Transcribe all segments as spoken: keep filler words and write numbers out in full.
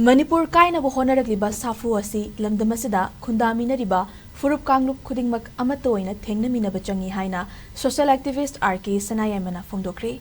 ꯃꯅꯤꯄꯨꯔ ꯀꯥꯏꯅꯕ ꯍꯣꯠꯅꯔꯛꯂꯤꯕ ꯁꯥꯐꯨ ꯑꯁꯤ ꯂꯝꯗꯝ ꯑꯁꯤꯗ ꯈꯨꯟꯗꯥꯃꯤꯟꯅꯔꯤꯕ ꯐꯨꯔꯨꯞ ꯀꯥꯡꯂꯨꯞ ꯈꯨꯗꯤꯡꯃꯛ ꯑꯃꯠꯇ ꯑꯣꯏꯅ ꯊꯦꯡꯅꯃꯤꯟꯅꯕ ꯆꯪꯏ ꯍꯥꯏꯅ social activist R K ꯁꯅꯥꯌꯥꯏꯃꯅ ꯐꯣꯡꯗꯣꯛꯈ꯭ꯔꯦ꯫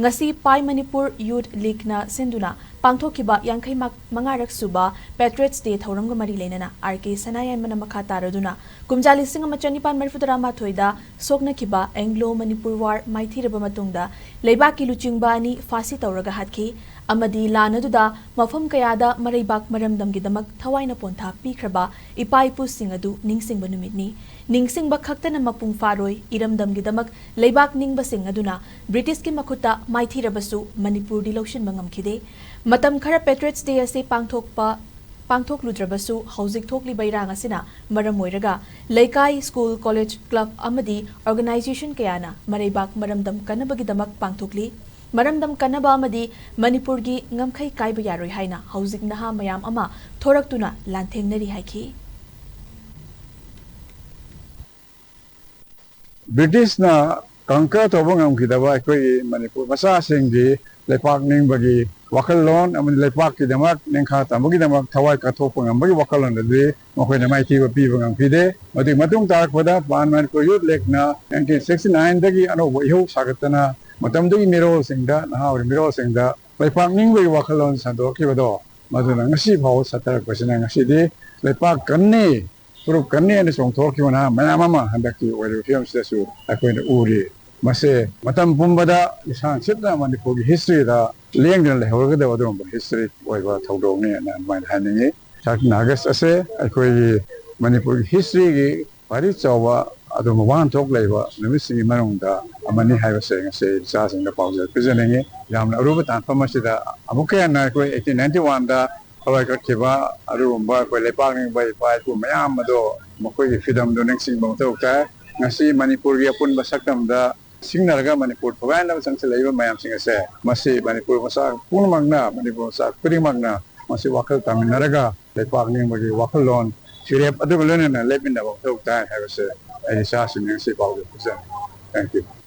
ꯉꯁꯤ ꯄꯥꯏ ꯃꯅꯤꯄꯨꯔ ꯌꯨꯠ ꯂꯤꯒꯅ ꯁꯤꯟꯗꯨꯅ ꯄꯥꯡꯊꯣꯛꯈꯤꯕ ꯌꯥꯡꯈꯩ ꯃꯉꯥꯔꯛ ꯁꯨꯕ Patriots Day ꯊꯧꯔꯝꯒ ꯃꯔꯤ ꯂꯩꯅꯅ R K ꯁꯅꯥꯌꯥꯏꯃꯅ ꯃꯈꯥ ꯇꯥꯔꯗꯨꯅ ꯀꯨꯝꯖꯥ ꯂꯤꯁꯤꯡ ꯑꯃ ꯆꯅꯤꯄꯥꯟ ꯃꯔꯤꯐꯨ ꯇꯔꯥꯃꯥꯊꯣꯏꯗ ꯁꯣꯛꯅꯈꯤꯕ Anglo Manipur War ꯃꯥꯏꯊꯤꯔꯕ ꯃꯇꯨꯡꯗ ꯂꯩꯕꯥꯛꯀꯤ ꯂꯨꯆꯤꯡꯕ ꯑꯅꯤ ꯐꯥꯁꯤ ꯇꯧꯔꯒ ꯍꯥꯠꯈꯤ ꯑꯃꯗꯤ ꯂꯥꯟ ꯑꯗꯨꯗ ꯃꯐꯝ ꯀꯌꯥꯗ ꯃꯔꯩꯕꯥꯛ ꯃꯔꯝꯗꯝꯒꯤꯗꯃꯛ ꯊꯋꯥꯏꯅ ꯄꯣꯟꯊꯥ ꯄꯤꯈ꯭ꯔꯕ ꯏꯄꯥ ꯏꯄꯨꯁꯤꯡ ꯑꯗꯨ ꯅꯤꯡꯁꯤꯡꯕ ꯅꯨꯃꯤꯠꯅꯤ꯫ ꯅꯤꯡꯁꯤꯡꯕ ꯈꯛꯇꯅ ꯃꯄꯨꯡ ꯐꯥꯔꯣꯏ, ꯏꯔꯝꯗꯝꯒꯤꯗꯃꯛ ꯂꯩꯕꯥꯛ ꯅꯤꯡꯕꯁꯤꯡ ꯑꯗꯨꯅ ꯕ꯭ꯔꯤꯇꯤꯁꯀꯤ ꯃꯈꯨꯠꯇ ꯃꯥꯏꯊꯤꯔꯕꯁꯨ ꯃꯅꯤꯄꯨꯔꯗꯤ ꯂꯧꯁꯤꯟꯕ ꯉꯝꯈꯤꯗꯦ꯫ ꯃꯇꯝ ꯈꯔ Patriots Day ꯑꯁꯤ ꯄꯥꯡꯊꯣꯛꯄ ꯄꯥꯡꯊꯣꯛꯂꯨꯗ꯭ꯔꯕꯁꯨ ꯍꯧꯖꯤꯛ ꯊꯣꯛꯂꯤꯕ ꯏꯔꯥꯡ ꯑꯁꯤꯅ ꯃꯔꯝ ꯑꯣꯏꯔꯒ ꯂꯩꯀꯥꯏ, ꯁ꯭ꯀꯨꯜ, ꯀꯣꯂꯦꯖ, ꯀ꯭ꯂꯕ ꯑꯃꯗꯤ organization ꯀꯌꯥꯅ ꯃꯔꯩꯕꯥꯛ ꯃꯔꯝꯗꯝ ꯀꯟꯅꯕꯒꯤꯗꯃꯛ ꯄꯥꯡꯊꯣꯛꯂꯤ꯫ ꯃꯔꯝꯗꯝ ꯀꯟꯅꯕ ꯑꯃꯗꯤ ꯃꯅꯤꯄꯨꯔꯒꯤ ꯉꯝꯈꯩ ꯀꯥꯏꯕ ꯌꯥꯔꯣꯏ ꯍꯥꯏꯅ ꯍꯧꯖꯤꯛ ꯅꯍꯥ ꯃꯌꯥꯝ ꯑꯃ ꯊꯣꯔꯛꯇꯨꯅ ꯂꯥꯟꯊꯦꯡꯅꯔꯤ ꯍꯥꯏꯈꯤ꯫ ꯕ꯭ꯔꯤꯇꯤꯁꯅ conquer ꯇꯧꯕ ꯉꯝꯈꯤꯗꯕ ꯑꯩꯈꯣꯏꯒꯤ ꯃꯅꯤꯄꯨꯔ ꯃꯆꯥꯁꯤꯡꯒꯤ ꯂꯩꯄꯥꯛ ꯅꯤꯡꯕꯒꯤ ꯋꯥꯈꯜꯂꯣꯟ ꯑꯃꯗꯤ ꯂꯩꯄꯥꯛꯀꯤꯗꯃꯛ ꯅꯤꯡꯈꯥ ꯇꯝꯕꯒꯤꯗꯃꯛ ꯊꯋꯥꯏ ꯀꯠꯊꯣꯛꯄ ꯉꯝꯕꯒꯤ ꯋꯥꯈꯜꯂꯣꯟ ꯑꯗꯨꯗꯤ ꯃꯈꯣꯏꯅ ꯃꯥꯏꯊꯤꯕ ꯄꯤꯕ ꯉꯝꯈꯤꯗꯦ꯫ ꯃꯗꯨꯒꯤ ꯃꯇꯨꯡ ꯇꯥꯔꯛꯄꯗ ꯄꯥꯟ ꯃꯅꯤꯄꯨꯔ ꯌꯨꯠ ꯂꯤꯒꯅ nineteen sixty nine ꯗꯒꯤ ꯑꯅꯧꯕ ꯏꯍꯧ ꯁꯥꯒꯠꯇꯅ ꯃꯇꯝꯗꯨꯒꯤ ꯃꯤꯔꯣꯜꯁꯤꯡꯗ, ꯅꯍꯥ ꯑꯣꯏꯔꯤꯕ ꯃꯤꯔꯣꯜꯁꯤꯡꯗ ꯂꯩꯄꯥꯛ ꯅꯤꯡꯕꯒꯤ ꯋꯥꯈꯜꯂꯣꯟ ꯁꯟꯗꯣꯛꯈꯤꯕꯗꯣ, ꯃꯗꯨꯅ ꯉꯁꯤ ꯐꯥꯎꯕ ꯆꯠꯊꯔꯛꯄꯁꯤꯅ ꯉꯁꯤꯗꯤ ꯂꯩꯄꯥꯛ ꯀꯟꯅꯤ, ꯐꯨꯔꯨꯞ ꯀꯟꯅꯤ ꯍꯥꯏꯅ ꯆꯣꯡꯊꯣꯛꯈꯤꯕ ꯅꯍꯥ ꯃꯌꯥꯝ ꯑꯃ ꯍꯟꯗꯛꯀꯤ ꯑꯣꯏꯔꯤꯕ ꯐꯤꯕꯝꯁꯤꯗꯁꯨ ꯑꯩꯈꯣꯏꯅ ꯎꯔꯤ꯫ ꯃꯁꯦ ꯃꯇꯝ ꯄꯨꯝꯕꯗ ꯂꯤꯁꯥꯡ ꯁꯤꯠꯅ ꯃꯅꯤꯄꯨꯔꯒꯤ history ꯗ ꯂꯦꯡꯗꯅ ꯂꯩꯍꯧꯔꯒꯗꯕ ꯑꯗꯨꯒꯨꯝꯕ history ꯑꯣꯏꯕ ꯊꯧꯗꯣꯛꯅꯤ ꯍꯥꯏꯅ ꯑꯗꯨꯃꯥꯏꯅ ꯍꯥꯏꯅꯤꯡꯉꯤ꯫ Thirteen August ꯑꯁꯦ ꯑꯩꯈꯣꯏꯒꯤ ꯃꯅꯤꯄꯨꯔꯒꯤ history ꯒꯤ ꯈ꯭ꯋꯥꯏꯗꯒꯤ ꯆꯥꯎꯕ ꯑꯗꯨꯒꯨꯝꯕ ꯋꯥꯍꯟꯊꯣꯛ ꯂꯩꯕ ꯅꯨꯃꯤꯠꯁꯤꯡꯒꯤ ꯃꯅꯨꯡꯗ ꯑꯃꯅꯤ ꯍꯥꯏꯕꯁꯦ ꯉꯁꯤ ꯏꯆꯥꯁꯤꯡꯗ ꯄꯥꯎꯖꯦꯜ ꯄꯤꯖꯅꯤꯡꯉꯤ꯫ ꯌꯥꯝꯅ ꯑꯔꯨꯕ ꯇꯥꯟꯐꯝ ꯑꯁꯤꯗ ꯑꯃꯨꯛꯀ ꯍꯦꯟꯅ ꯑꯩꯈꯣꯏ eighteen ninety one ꯗ ꯊꯋꯥꯏ ꯀꯠꯈꯤꯕ ꯑꯗꯨꯒꯨꯝꯕ ꯑꯩꯈꯣꯏ ꯂꯩꯄꯥꯛ ꯅꯤꯡꯕ ꯏꯄꯥ ꯏꯄꯨ ꯃꯌꯥꯝ ꯑꯗꯣ ꯃꯈꯣꯏꯒꯤ ꯐꯤꯗꯝꯗꯨ ꯅꯤꯡꯁꯤꯡꯕ ꯃꯊꯧ ꯇꯥꯏ꯫ ꯉꯁꯤ ꯃꯅꯤꯄꯨꯔꯒꯤ ꯑꯄꯨꯟꯕ ꯁꯛꯇꯝꯗ ꯁꯤꯡꯅꯔꯒ ꯃꯅꯤꯄꯨꯔ ꯊꯨꯒꯥꯏꯅꯕ ꯆꯪꯁꯤꯜꯂꯛꯏꯕ ꯃꯌꯥꯝꯁꯤꯡ ꯑꯁꯦ, ꯃꯁꯤ ꯃꯅꯤꯄꯨꯔ ꯃꯆꯥ ꯄꯨꯝꯅꯃꯛꯅ, ꯃꯅꯤꯄꯨꯔ ꯃꯆꯥ ꯈꯨꯗꯤꯡꯃꯛꯅ ꯃꯁꯤ ꯋꯥꯈꯜ ꯇꯥꯃꯤꯟꯅꯔꯒ ꯂꯩꯄꯥꯛ ꯅꯤꯡꯕꯒꯤ ꯋꯥꯈꯜꯂꯣꯟ ꯐꯤꯔꯦꯞ ꯑꯗꯨꯒ ꯂꯣꯏꯅꯅ ꯂꯦꯞꯃꯤꯟꯅꯕ ꯃꯊꯧ ꯇꯥꯏ ꯍꯥꯏꯕꯁꯦ ꯑꯩ ꯏꯆꯥꯁꯤꯡꯗ ꯉꯁꯤ ꯄꯥꯎꯖꯦꯜ ꯄꯤꯖꯅꯤꯡꯏ꯫ Thank you꯫